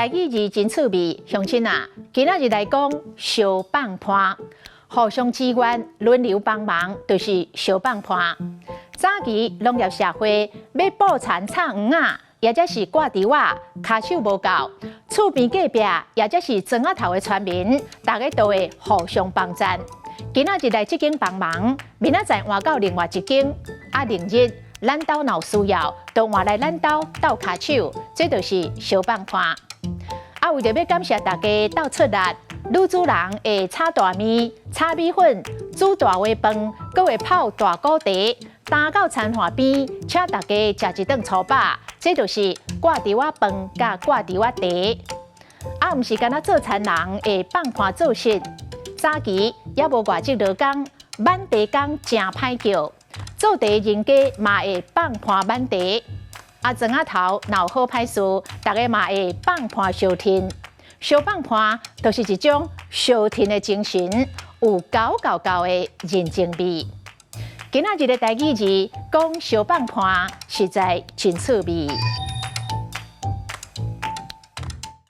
台語字真趣味，鄉親啊，今仔日來講相放伴，互相支援，輪流幫忙，就是相放伴。早期農業社會欲捕蠶插網仔，抑者是掛豬仔，跤手無夠，厝邊隔壁，抑者是庄仔頭的村民，逐家都會互相幫贊。今仔日來這間幫忙，明仔載換到另外一間，啊，明日咱兜若有需要，就換來咱兜鬥跤手，這就是相放伴。啊，為著欲感謝大家鬥出力，女主人會炒大麵、炒米粉、煮大碗飯，閣會泡大鍋茶，擔到田岸邊，請大家食一頓粗飽，這就是掛豬仔飯佮掛豬仔茶。啊，毋是干焦做田人會放伴做事，早期猶無外籍勞工，挽茶工誠歹叫，做茶人家嘛會放伴挽茶。啊，庄仔頭若有好歹事，逐家嘛會放伴相挺。相放伴就是一種相挺的精神，有厚厚厚的人情味。今仔日的台語字講相放伴，實在真趣味。